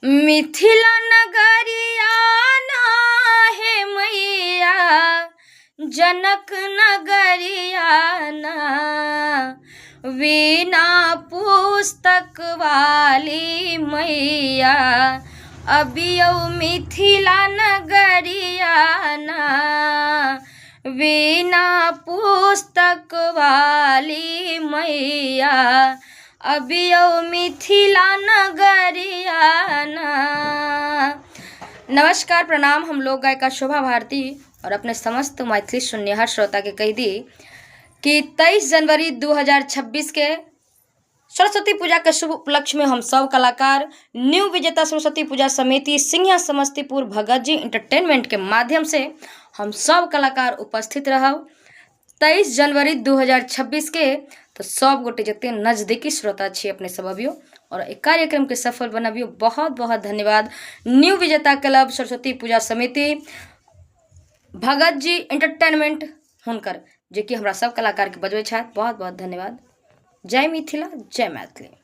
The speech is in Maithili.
मिथिला नगरिया ना हे मैया, जनक नगरिया ना, वीणा पुस्तक वाली मैया, अबियौ मिथिला नगरिया ना, वीणा पुस्तक वाली मैया, अबियौ मिथिला नगरिया ना। नमस्कार, प्रणाम। हम लोग गायिका शोभा भारती और अपने समस्त मैथिली सुननिहार श्रोता के कह दी कि 23 जनवरी 2026 के सरस्वती पूजा के शुभ उपलक्ष्य में हम सब कलाकार न्यू विजेता सरस्वती पूजा समिति सिंघिया समस्तीपुर भगत जी इंटरटेनमेंट के माध्यम से हम सब कलाकार उपस्थित रहब 23 जनवरी 2026 के। तो सब गोटे जते नज़दीकी श्रोता छी, अपने सब अबियो और एक कार्यक्रम के सफल बनबियो। बहुत बहुत धन्यवाद। न्यू विजेता क्लब सरस्वती पूजा समिति भगत जी एंटरटेनमेंट हुनकर, जेकि हमरा सब कलाकारके बजबै छथि। बहुत बहुत धन्यवाद। जय मिथिला, जय मैथिली।